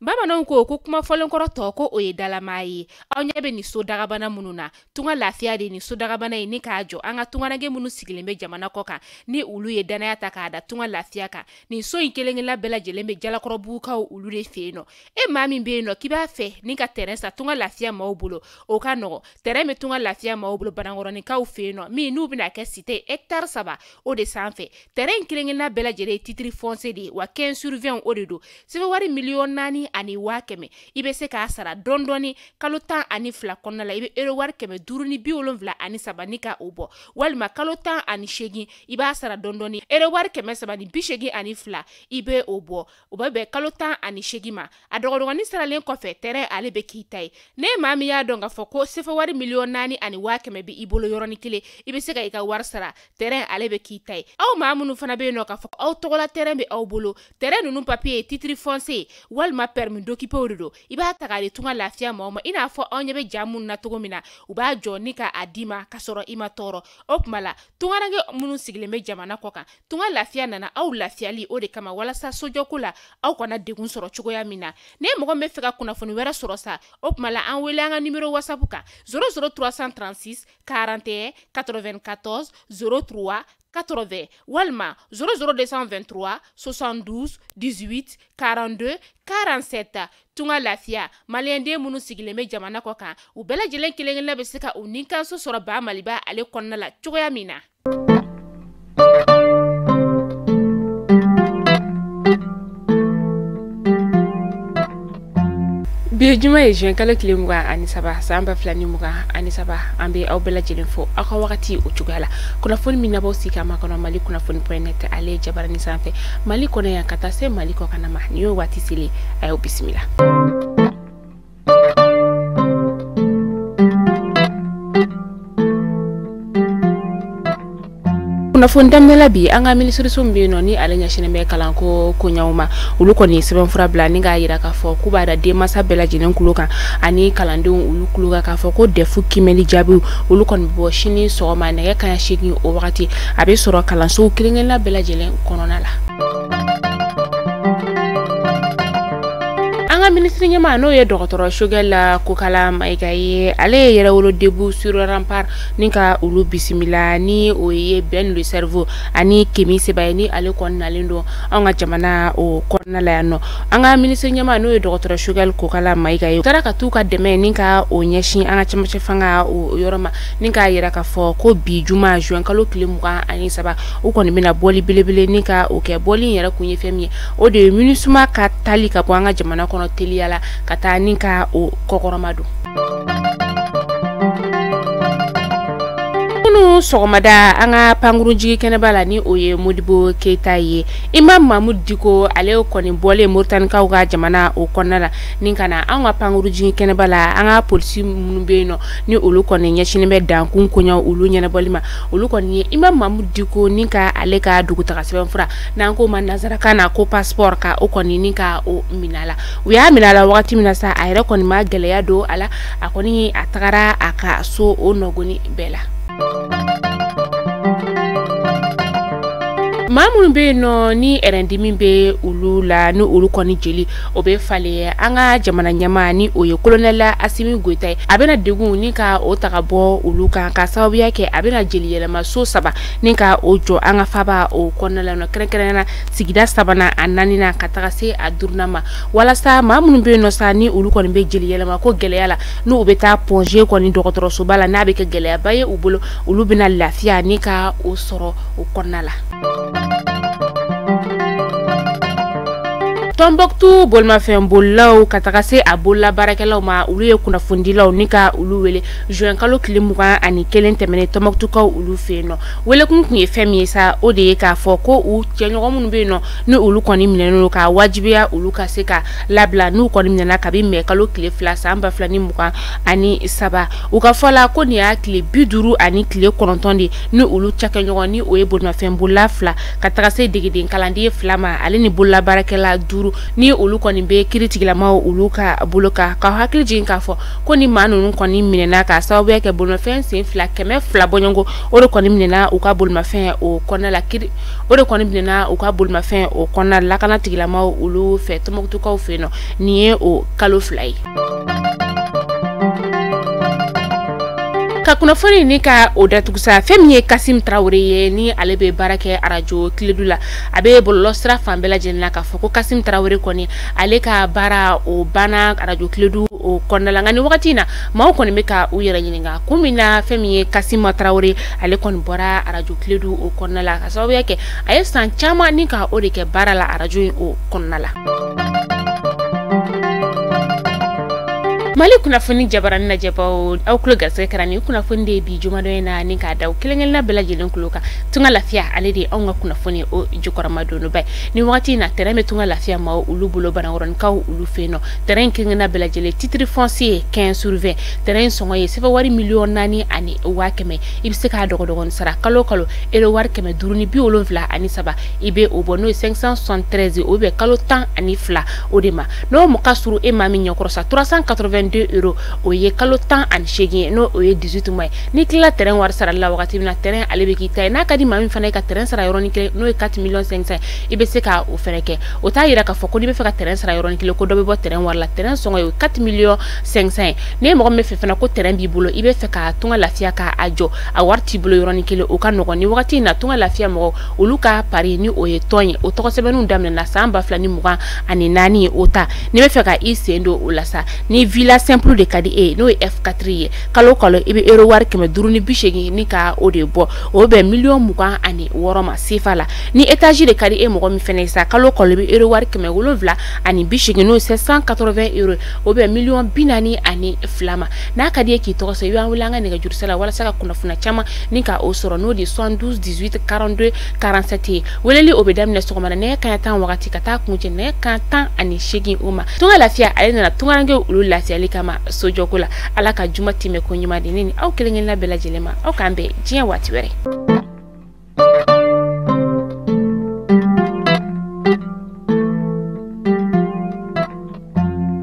Bamananw ko ko kuma fɔlenkɔrɔ tɔ ko o ye dalamaa ye. Aw ɲɛ bɛ nin so dagabana minnu na, Tunga Lafiya de nin so dagabana ye ni k'a jɔ an ka tungaranke minnu sigilen bɛ jamana kɔ kan, ni olu ye danaya ta k'a da Tunga Lafiya kan. Nin so in kelen-kelenna bɛɛ lajɛlen bɛ Jalakɔrɔbugukaw olu de fɛ yen nɔ. E maa min bɛ yen nɔ k'i b'a fɛ ni ka terrain san Tunga Lafiya maaw bolo, o ka nɔgɔ. Terrain bɛ Tunga Lafiya maaw bolo Banankɔrɔninkaw fɛ yen nɔ, min n'u bɛna kɛ cité hectare 3 o de sanfɛ. Terrain in kelen-kelenna bɛɛ lajɛlen ye titre foncier de ye, wa 15 sur 20 o de don. Sɛbɛn wari 4,100,000, i bɛ se k'a sara dɔɔni dɔɔni kalo 12 kɔnɔna la. I bɛ euro wari 573 ni ka o bɔ, walima kalo 18 i b'a sara dɔɔni dɔɔni euro wari 382 i bɛ o bɔ. O bɛ bɛn kalo 18 ma. A dɔgɔdɔgɔnin saralen kɔfɛ, terrain ale bɛ k'i ta ye. Ne maa min y'a dɔn k'a fɔ ko sefa wari 4,100,000 bɛ i bolo yɔrɔnin kelen, i bɛ se ka i ka wari sara, terrain ale bɛ k'i ta ye. Aw maa minnu fana bɛ yen nɔ k'a fɔ aw tɔgɔla terrain bɛ aw bolo, terrain ninnu papier ye titre foncier walima permis d'occuper de don, i b'a ta k'a di Tunga Lafiya maaw ma. I n'a fɔ anw ɲɛ bɛ ja minnu na cogo min na, u b'a jɔ ni k'a d'i ma k'a sɔrɔ i ma tɔɔrɔ. O tuma la tungaranke minnu sigilen bɛ jamana kɔ kan, Tunga Lafiya nana aw lafiyali o de kama, walasa sojɔko la aw kana degun sɔrɔ cogoya min na. Ne mɔgɔ min bɛ fɛ ka kunnafoni wɛrɛ sɔrɔ sa, o tuma la an wele an ka numéro WhatsApp kan 00 336 41 94 03 80 walima 00 223 72 18 42 47. Tunga Lafiya, maliyɛnden minnu sigilen bɛ jamana kɔ kan, u bɛɛ lajɛlen kelen-kelenna bɛ se ka u nikanso sɔrɔ Ba Maliba ale kɔnɔna la cogoya min na. Bi ye juma ye, juin kalo tile 23 san 2023. An bɛ aw bɛɛ lajɛlen fo aw ka wagati o cogoya la. Kunnafoni min nabɔ sigi ka makɔnɔ Mali kunnafoni point net ale jabarani sanfɛ, Mali kɔnɔ yan ka taa se Mali kɔkanna ma. Nin y'o waati selen, a y'aw bisimila. Kunnafoni daminɛ la bi, an ka minisiriso min bɛ yen nɔ ni ale ɲɛsinnen bɛ kalanko koɲɛw ma, olu kɔni ye sɛbɛnfura bila ni k'a jira k'a fɔ k'u b'a da denmansa bɛɛ lajɛlen kulo kan ani kalandenw olu kulo kan k'a fɔ ko DEF kiimɛli jaabiw olu kɔni bɛ bɔ sini sɔgɔma nɛgɛ kanɲɛ 8 o wagati. A bɛ sɔrɔ kalansow kelen-kelenna bɛɛ lajɛlen kɔnɔna la. An ka minisiri ɲɛmaa n'o ye dɔgɔtɔrɔ Choguel Kokala Mayiga ye, ale ye Yɛrɛwolo Debout sur Rempart ni ka olu bisimila, ni o ye Ben le Cerveau ani Kemi Seba ye, ni ale kɔni nalen don anw ka jamana o kɔnɔna la yan nɔ. An ka minisiri ɲɛmaa n'o ye dɔgɔtɔrɔ Choguel Kokala Mayiga ye, u taara ka t'u ka dɛmɛ ni ka o ɲɛsin an ka cɛmancɛ fanga o yɔrɔ ma, ni k'a yira k'a fɔ ko bi juma juin kalo tile 23 u kɔni bɛna bɔli belebele ni ka o kɛ. Bɔli in yɛrɛ kun ye fɛn min ye, o de ye MINUSMA ka tali ka bɔ an ka jamana kɔnɔ teliya la ka taa ni ka o kɔkɔrɔma don. Kunun sɔgɔmada an ka pankurunjigi kɛnɛba la, ni o ye Modibo Keyita ye, Imam Mahmoud Dicko ale kɔni bɔlen Moritanikaw ka jamana o kɔnɔna la ni ka na an ka pankurunjigi kɛnɛba la. An ka polisi minnu bɛ yen nɔ ni olu kɔni ɲɛsinnen bɛ dankun koɲɛw olu ɲɛnabɔli ma, olu kɔni ye Imam Mahmoud Dicko ni ka ale ka dugutaga sɛbɛnfura, n'an k'o ma nansarakan na ko passeport, ka o kɔni ni ka o minɛ a la. U y'a minɛ a la wagati min na sa, a yɛrɛ kɔni ma gɛlɛya don a la, a kɔni a tagara a ka so o nɔgɔni bɛɛ la. Maa minnu bɛ yen nɔ ni ɛrɛndimi bɛ olu la, ni olu kɔni jeli o bɛ falen, an ka jamana ɲɛmaa ni o ye colonel Assimi Goïta ye, a bɛna degun ni ka o ta ka bɔ olu kan, ka sababuya kɛ a bɛna jeli yɛlɛma so 3 ni ka o jɔ an ka faba o kɔnɔna la nɔ, kɛrɛnkɛrɛnnenya la sigida 3nan a 4nan ka taga se a 5nan ma, walasa maa minnu bɛ yen nɔ sa ni olu kɔni bɛ jeli yɛlɛma ko gɛlɛya la, n'u bɛ taa Point G kɔni dɔgɔtɔrɔsoba la, n'a bɛ kɛ gɛlɛyaba ye u bolo, olu bɛna lafiya ni ka o sɔrɔ o kɔnɔna la. Tɔnbɔkutu bolimafɛn bolilaw ka taga se a bolola baarakɛlaw ma, olu ye kunnafonidilaw ni ka olu wele juin kalo tile 21 tɛmɛnen Tɔnbɔkutukaw olu fɛ yen nɔ. Welekun kun ye fɛn min ye sa, o de ye k'a fɔ ko u cɛɲɔgɔn minnu bɛ yen nɔ ni olu kɔni minɛnen don, k'a wajibiya olu ka se ka labila, n'u kɔni minɛna kabi mɛ kalo tile 2 san 2023. U ka fɔ la ko nin y'a tile 59 de ni olu cakɛɲɔgɔn, ni o ye bolimafɛn bolila 2 ka taga se degeden kalanden 2 ma, ale ni bolola baarakɛla 5. 5 ni olu kɔni bɛ kiiritigilamaw olu ka bolo kan. Ka hakili jigin k'a fɔ ko ni maa ninnu kɔni minɛna ka sababuya kɛ bolimafɛn sen fila 200 bɔɲɔgɔnko, o de kɔni minɛna u ka bolimafɛn o kɔnɔna la kiri, o de kɔni minɛna u ka bolimafɛn o kɔnɔna lakana tigilamaw olu fɛ Tɔnbukutukaw fɛ yen nɔ. Nin ye o kalo 2 ye. Ka kunnafoni ni ka o datugusa, fɛn min ye Kasim Tarawele ye, ni ale bɛ baara kɛ arajo Kiledu la, a bɛ bɔlɔlɔ sira fan bɛɛ lajɛlen na k'a fɔ ko Kasim Tarawele kɔni ale ka baara o banna arajo Kiledu o kɔnɔna la. Nka nin wagati in na, maaw kɔni bɛ ka u yɛrɛ ɲininka kun min na fɛn min ye Kasim Tarawele ale kɔni bɔra arajo Kiledu o kɔnɔna la, ka sababuya kɛ a ye san caman ni ka o de kɛ baara la arajo in o kɔnɔna la. Mali kunnafoni jabarani lajɛbaw, aw tulo garisɛgɛ kɛra nin kunnafoni de ye bi jumadon in na, ni k'a da kelen kelenna bɛɛ lajɛlen tulo kan. Tunga Lafiya ale de ye anw ka kunnafoni o jukɔrɔma donba ye. Ni wagati in na, terrain bɛ Tunga Lafiya maaw olu bolo Banakɔrɔnikaw olu fɛ yen nɔ. Terrain in kelen kelenna bɛɛ lajɛlen titre foncier ye 15 sur 20, terrain in sɔngɔ ye sɛbɛn wari 4,1 million. I bɛ se k'a dɔgɔdɔgɔnin sara kalo kalo euro wari 573, i bɛ o bɔ, n'o ye 573, o bɛ kalo 12 o de ma. N'o mɔ ka surun e maa min ɲɛkɔrɔ sa, 382 euros, o ye kalo 18 ye, n'o o ye 18 mois ye. N'i tilala terrain wari sarali la wagati min na, terrain ale bɛ k'i ta ye. N'a ka di maa min fana ye ka terrain sara yɔrɔnin kelen, n'o ye 4 millions 500, i bɛ se ka o fɛnɛ kɛ. O t'a yira k'a fɔ ko n'i bɛ fɛ ka terrain sara yɔrɔnin kelen ko dɔ bɛ bɔ terrain wari la. Terrain sɔngɔ ye 4 millions 500 ye. Ni ye mɔgɔ min bɛ fɛ fana ko terrain b'i bolo, i bɛ fɛ ka Tunga Lafiya k'a jɔ, a wari t'i bolo yɔrɔnin kelen, o ka nɔgɔn. Ni wagati in na, Tunga Lafiya mɔgɔw olu ka pari ni o ye tɔn ye, o tɔgɔ sɛbɛnninw daminɛna san 2024. O ta n'i bɛ fɛ ka i sen don o la sa, ni villa simple de ka di e ye, n'o ye F4 ye, kalo kalo i bɛ euro wari 580 ni ka o de bɔ, o bɛ 26 million ma CFA la. Ni étage de ka di e mɔgɔ min fɛnɛ ye sa, kalo kalo i bɛ euro wari 780, n'o ye 780 euros, o bɛ 42 million ma. N'a ka di e k'i tɔgɔ sɛbɛn, i b'an wele an ka nɛgɛjuru sira la walasa ka kunnafoniya caman ni ka o sɔrɔ, n'o de ye 72 18 42 47 ye. Weleli o bɛ daminɛ sɔgɔma nɛgɛ kanɲɛ 10 wagati ka taa kuncɛ nɛgɛ kanɲɛ 18 o ma. Tunga Lafiya ale nana tungarankew olu lafiyali kama sojɔko la. Ala ka juma timɛ ko ɲuman di ne ni aw kelen kelenna bɛɛ lajɛlen ma. Aw k'an bɛn diɲɛ waati wɛrɛ.